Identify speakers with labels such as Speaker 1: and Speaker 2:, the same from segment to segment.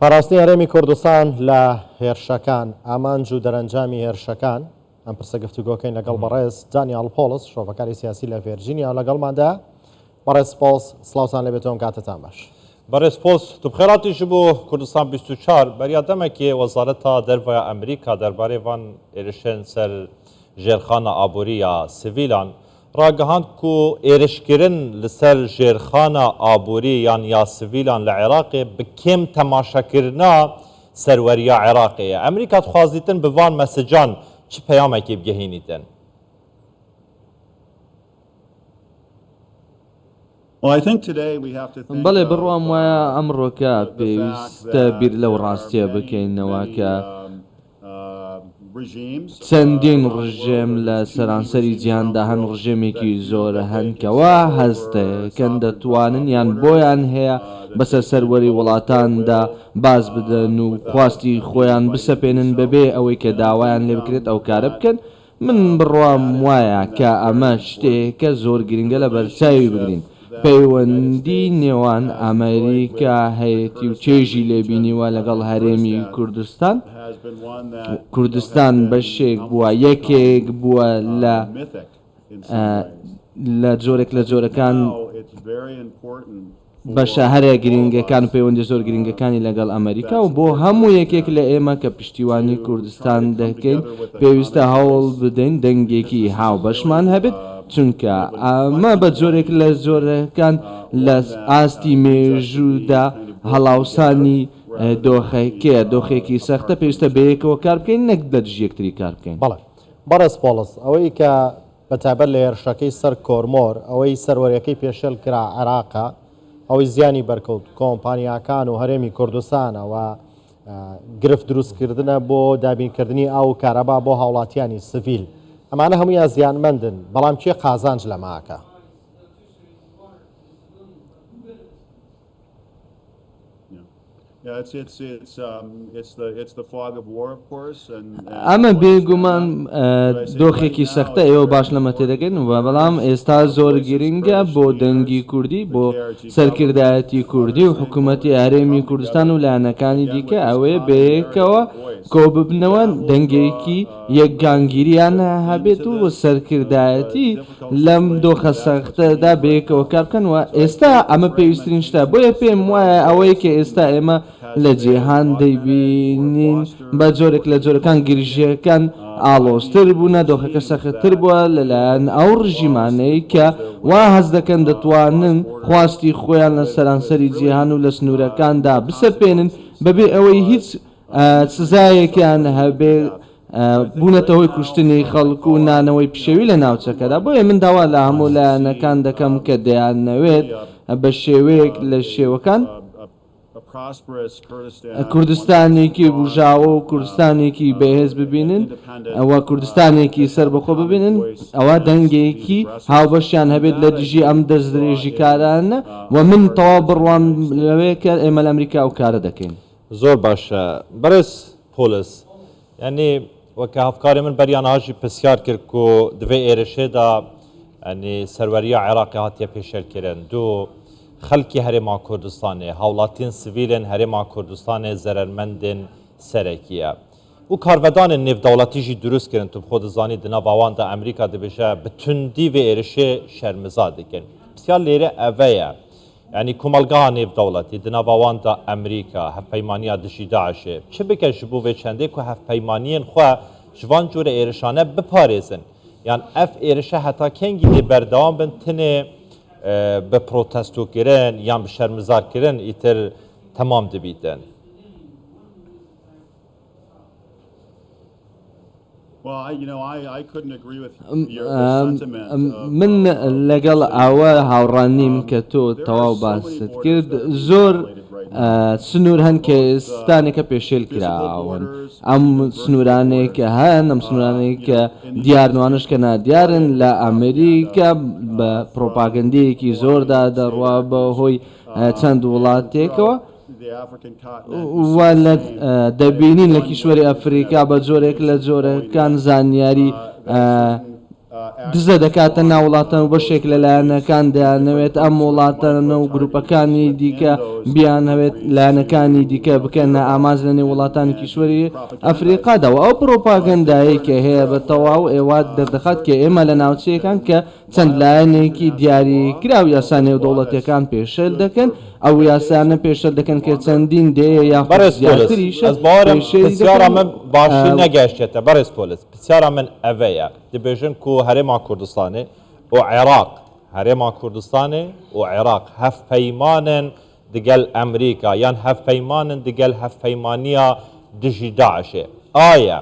Speaker 1: پاراستنی هەرێمی کوردستان لە هێرشەکان، ئامانج و دەرەنجامی هێرشەکان، ئەم پرسە گفتوگۆکەین لەگەڵ بەڕێز دانیاڵ پۆڵس، شرۆڤەکاری سیاسی لە ڤێرجینیا لەگەڵماندا. بەڕێز پۆڵس، سڵاوتان لێبێت و ئەم کاتەتان باش.
Speaker 2: بەڕێز پۆڵس، tu bi xêr hatî ji bo Kurdistan 24. Beriya demekê Wezareta Derve ya Amerîka derbarê van êrişên ser jêrxana aborî ya sivîlan ragihand ku êrişkirin li ser jêrxana aborî yan ya sivîlan li Iraqê bi kêm temaşekirina serweriya Iraqê ye. Amerîka dixwazîtin bi van mesecan çi peyamekê bigehînîtin?
Speaker 3: بەڵێ بڕوام وایە ئەمڕۆکە پێویستە بیر لەو ڕاستییە بکەینەوە کە چەندین ڕژێم لە سەرانسەری جیهاندا هەن، ڕژێمێکی زۆر هەن کە وا هەست دەکەن دەتوانن یان بۆیان هەیە بەسەر سەروەری وڵاتاندا باز بدەن و خواستی خۆیان بسەپێنن بەبێ ئەوەی کە داوایان لێبکرێت ئەو کارە بکەن، من بڕوام وایە کە ئەمە شتێکە زۆر گرنگە لەبەرچاوی بگرین. پەیوەندی نێوان ئەمریکا هەیەتی و چێژی لێ بینیوە لەگەڵ هەرێمی کوردستان، کوردستان بەشێک بووە، یەکێک بووە لە لە جۆرێک لە جۆرەکان بەشە هەرە گرینگەکان و پەیوەندیە زۆر گرینگەکانی لەگەڵ ئەمەریکا و بۆ هەموو یەکێک لە ئێمە کە پشتیوانی کوردستان دەکەین پێویستە هەوڵ بدەین دەنگێکی هاوبەشمان هەبێت چونکە ئەمە بە جۆرێک لە جۆرەکان لە ئاستی مێژوودا هەڵاوسانی دۆخەکەیە، دۆخێکی سەختە پێویستە بەیەکەوە کار بکەین نەک لە دژی یەکتری کار بکەین.
Speaker 1: بەڵێ بەڕێز پۆڵس، ئەوەی کە بە تایبەت لە هێرشەکەی سەر کۆرمۆر، ئەوەی سەروەریەکەی پێشێل کرا عێراقە، ئەوەی زیانی بەرکەوت کۆمپانیاکان و هەرێمی کوردستانە و گرفت دروستکردنە بۆ دابینکردنی ئاو و کارەبا بۆ هاوڵاتیانی سڤیل. ئەمانە هەموویان زیانمەندن، بەڵام کێ قازانج لەمە ئەکا؟
Speaker 3: ئەمە بێگومان دۆخێکی سەختە ئێوە باش لەمە تێدەگەن و بەڵام ئێستا زۆر گرنگە بۆ دەنگی کوردی بۆ سەرکردایەتی کوردی و حکوومەتی هەرێمی کوردستان و لایەنەکانی دیکە ئەوەیە بەیەکەوە کۆببنەوە دەنگێکی یەکگانگیریان هەبێت و سەرکردایەتی لەم دۆخە سەختەدا بەیەکەوە کار بکەن و ئێستا ئەمە پێویستترین شتە، بۆیە پێم وایە ئەوەی کە ئێستا ئێمە لە جیهان دەیبینین بە جۆرێک لە جۆرەکان گرژییەکان ئاڵۆزتر بوونە، دۆخەکە سەختتر بووە لەلایەن ئەو ڕژیمانەی کە وا هەست دەکەن دەتوانن خواستی خۆیان لە سەرانسەری جیهان و لە سنوورەکاندا بسەپێنن بەبێ ئەوەی هیچ سزایەکیان هەبێت بوونەتە هۆی کوشتنی خەڵک و نانەوەی پشێوی لە ناوچەکەدا، بۆیە من داوا لە هەموو لایەنەکان دەکەم کە دەیانەوێت بە شێوەیەک لە شێوەکان کوردستانێکی بوژاوە و کوردستانێکی بەهێز ببینن و کوردستانێکی سەربەخۆ ببینن، ئەوا دەنگێکی هاوبەشیان هەبێت لە دژی ئەم دەستدرێژیکارانە و من تەواو بڕوام لەوەیە کە ئێمە لە ئەمریکا ئەو کارە دەکەین.
Speaker 2: زۆر باشە بەڕێز پۆلس یانی وەکە هەڤکارێ من بەریا نها ژی پرسیار کرد کو دڤێ ئێرشێ دا یانی سەروەرییا عێراقێ هاتیە پێشێل کرن دو خەلکی هەرێما کوردستانێ هاوڵاتیێن سڤیلێن هەرێما کوردستانێ زەرەرمەندێن سەرەکیە و کارڤەدانێن نێڤدەوڵەتی ژی دروست کرن تو بخۆ دزانی دناڤ ئەوان دا ئەمریکا دبێژە بە توندی ڤێ ئێرشێ شەرمزا دکن پرسیار لێرە ئەڤەیە یانی کومەڵگا نێڤدەوڵەتی di nava wan de Amerîka، hevpeymaniya dijî DAIŞ'ê çi bike ji bo vê çendê ku hevpeymaniyên xwe ji van cure êrişane biparêzin? Yan ev êrişe heta kengî dê berdewam bin tenê bi protestokirin yan bi şermizarkirin îtir temam dibîtin?
Speaker 3: من لەگەڵ ئەوە هاوڕا نیم کە تۆ تەواو باست کرد زۆر سنوور هەن کە ئێستانێکە پێشێل کراون ئەم سنوورانەی کە هەن ئەم سنوورانەی کە دیارنوانش کە نادیارن لە ئەمریکا بە پرۆپاگەندەیەکی زۆردا دەڕوا بە هۆی چەند وڵاتێکەوە و لە دەبینین لە کیشوەری ئەفریقا بە جۆرێک لە جۆرەکان زانیاری. دزە دەکاتە ناو وڵاتان و بەشێک لە لایەنەکان دەیانەوێت ئەم وڵاتانە و گروپەکانی دیکە بیانهەوێت لایەنەکانی دیکە بکەنە ئامانج لە نێو وڵاتانی کیشوەری ئەفریقادا و ئەو پڕۆپاگەندایەی کە هەیە بە تەواو ئێوە دەردەخات کە ئێمە لە ناوچەیەکان کە چەند لایەنێکی دیاریکراو یاسا نێودەوڵەتیەکان پێشێل دەکەن، ئەو یاسایانە پێشێل دەکەن کە چەندین دەیە یاخود
Speaker 2: بەڕێز پۆلس
Speaker 3: زیاتریشە
Speaker 2: ئەز باوەرم
Speaker 3: پێشێلی
Speaker 2: پرسیارا
Speaker 3: دەکەن
Speaker 2: من باشی نەگەیشتێتە بەڕێز پۆلس پرسیارا من ئەڤەیە دبێژن کو هەرێما کوردستانێ و عێراق هەرێما کوردستانێ و عێراق هەڤپەیمانن دگەل ئەمریکا یان هەڤپەیمانن دگەل هەڤپەیمانیا دژی داعشێ ئایا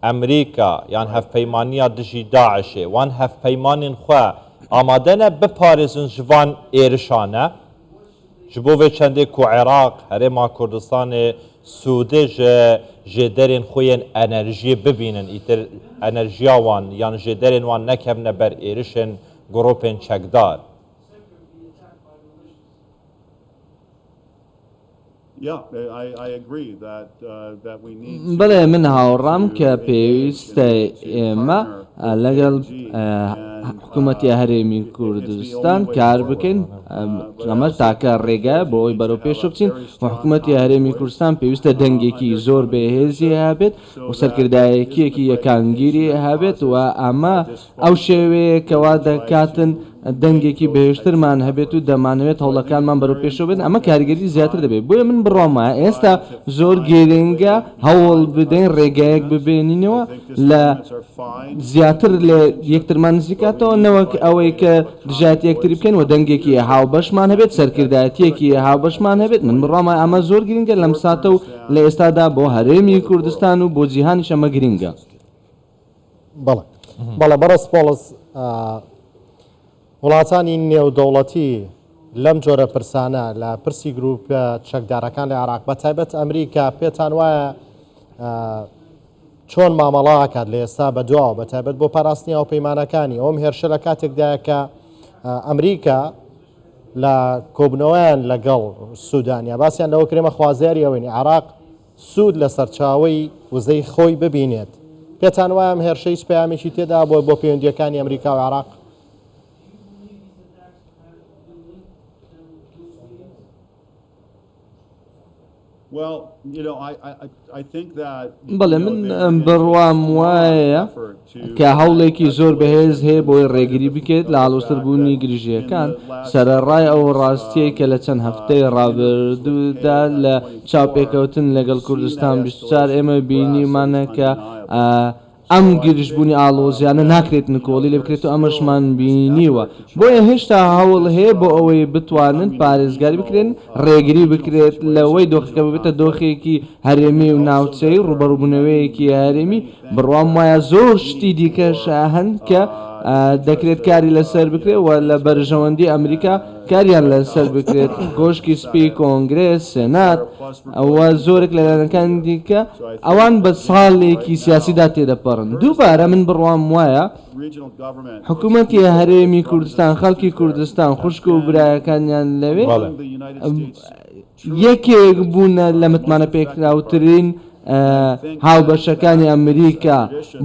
Speaker 2: ئەمریکا یان هەڤپەیمانیا دژی داعشێ وان هەڤپەیمانên xwe ئامادە ne biparêzin ji van êrişane؟ Ji bo vê çendê ku Iraq, Herêma Kurdistanê sûdê ji jêderên xwe yên enerjiyê bibînin, îtir enerjiya wan yan jêderên wan nekevne ber êrişên grûpên çekdar.
Speaker 3: بەڵێ من هاوڕام کە پێویستە ئێمە لەگەڵ حکوومەتی هەرێمی کوردستان کار بکەین، ئەمە تاکە ڕێگایە بۆ ئەوەی بەرەو پێشەوە بچین و حکوومەتی هەرێمی کوردستان پێویستە دەنگێکی زۆر بەهێزی هەبێت و سەرکردایەکییەکی یەکانگیری هەبێت و ئەمە ئەو شێوەیە کەوا دەکاتن دەنگێکی بەهێزترمان هەبێت و دەمانەوێت هەوڵەکانمان بەرەو پێشەوە بێت، ئەمە کاریگەری زیاتر دەبێت، بۆیە من بڕوام وایە ئێستا زۆر گرنگە هەوڵ بدەین ڕێگایەک ببێنینەوە لە زیاتر لە یەکترمان نزیکاتەوە نەوەک ئەوەی کە دژایەتی یەکتری بکەین و دەنگێکی هاوبەشمان هەبێت، سەرکردایەتییەکی هاوبەشمان هەبێت، من بڕوام وایە ئەمە زۆر گرنگە لەم ساتە و لە ئێستادا بۆ هەرێمی کوردستان و بۆ جیهانیش ئەمە گرنگە.
Speaker 1: بەڵێ بەڵێ بەڕێز پۆڵس وڵاتانی نێودەوڵەتی لەم جۆرە پرسانە لە پرسی گروپە چەکدارەکان لە عێراق بە تایبەت ئەمریکا پێتان وایە چۆن مامەڵاکات لە ئێستا بە دواوە بە تایبەت بۆ پاراستنی ئەو پەیمانەکانی ئەوم هێرشە لە کاتێکدایە کە ئەمریکا لە کۆبنەوەیان لەگەڵ سوودانیا باسییان لەوە کرێمە خوازیاری ئەوەین عراق سوود لە سەرچاوەی وزەی خۆی ببینێت. پێتان وایە ئەم هێرشە هیچ پەیامێکی تێدا بووە بۆ پەیوەندییەکانی ئەمریکا و عێراق؟
Speaker 3: بەڵێ من بڕوام وایە کە هەوڵێکی زۆر بەهێز هەیە بۆی ڕێگری بکرێت لە ئاڵۆزتربوونی گرژییەکان، سەرەڕای ئەو ڕاستییەی کە لە چەند هەفتەی ڕابردوودا لە چاوپێکەوتن لەگەڵ کوردستان 24 ئێمە بینیومانە کە ئەم گرژبوونی ئاڵۆزییانە ناکرێت نکۆڵی لێ بکرێت و ئەمەشمان بینیوە، بۆیە هێشتا هەوڵ هەیە بۆ ئەوەی بتوانن پارێزگاری بکرێن، ڕێگری بکرێت لەوەی دۆخەکە ببێتە دۆخێکی هەرێمی و ناوچەیی، ڕووبەڕووبوونەوەیەکی هەرێمی، بڕوام وایە زۆر شتی دیکەش هەن کە دەکرێت کاری لەسەر بکرێت و لە بەرژەوەندی ئەمریکا کاریان لەسەر بکرێت، کۆشکی سپی، کۆنگرێس، سێنات و زۆرێک لە لایەنەکانی دیکە، ئەوان بە ساڵێکی سیاسیدا تێدەپەڕن. دووبارە من بڕوام وایە حکوومەتی هەرێمی کوردستان، خەڵکی کوردستان، خوشک و برایەکانیان لەوێ یەکێک بوونە لە متمانەپێکراوترین هاوبەشەکانی ئەمریکا،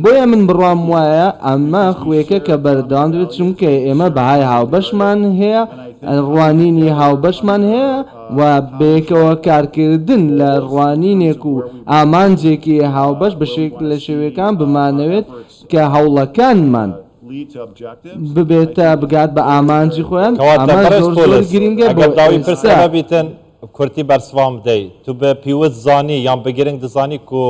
Speaker 3: بۆیە من بڕوام وایە ئەمە خووێکە کە بەردەوام دەبێت، چونکە ئێمە بەهای هاوبەشمان هەیە، ڕوانینی هاوبەشمان هەیە و بەیەکەوە کارکردن لە ڕوانینێک و ئامانجێکی هاوبەش بە شێوەیەک لە شێوەکان بمانەوێت کە هەوڵەکانمان ببێتە بگات بە ئامانجی خۆیان،
Speaker 2: کەواتە
Speaker 3: ئەمە
Speaker 2: بەڕێز
Speaker 3: زۆر زۆر
Speaker 2: پۆلس
Speaker 3: گرنگە بۆ
Speaker 2: ئەگەر داوی پرسە
Speaker 3: ئێستا.
Speaker 2: ببیتن کورتی بەرسڤام بدەی تو بە پیوست زانی یان بە گرنگ دزانی کو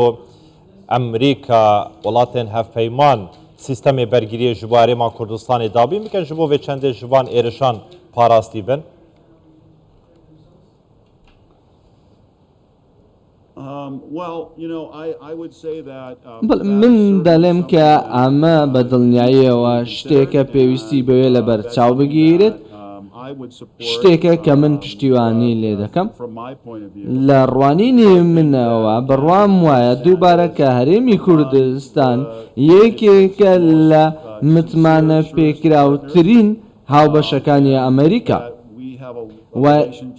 Speaker 2: ئەمریکا وڵاتێن هەڤپەیمان سیستەمێ بەرگریێ ژ بۆ هەرێما کوردستانێ دابین بکەن ژ بۆ ڤێ چەندێ ژ ڤان ئێرشان پاراستی بن؟
Speaker 3: من دەڵێم کە ئەمە بە دڵنیاییەوە شتێکە پێویستی بەوێ لەبەرچاو بگیرێت، شتێکە کە من پشتیوانی لێ دەکەم. لە ڕوانینی منەوە بڕوام وایە دووبارە کە هەرێمی کوردستان یەکێکە لە متمانەپێکراوترین هاوبەشەکانی ئەمەریکا و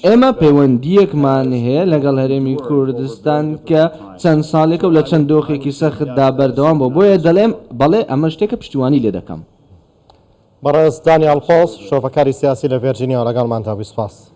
Speaker 3: ئێمە پەیوەندییەکمان هەیە لەگەڵ هەرێمی کوردستان کە چەند ساڵێکە و لە چەند دۆخێکی سەختدا بەردەوام بووە، بۆیە دەڵێم بەڵێ ئەمە شتێکە پشتیوانی لێ دەکەم.
Speaker 1: بەڕێز دانیاڵ پۆڵس، شرۆڤەکاری سیاسی لە ڤێرجینیاوە لەگەڵماندا بووی، سپاس.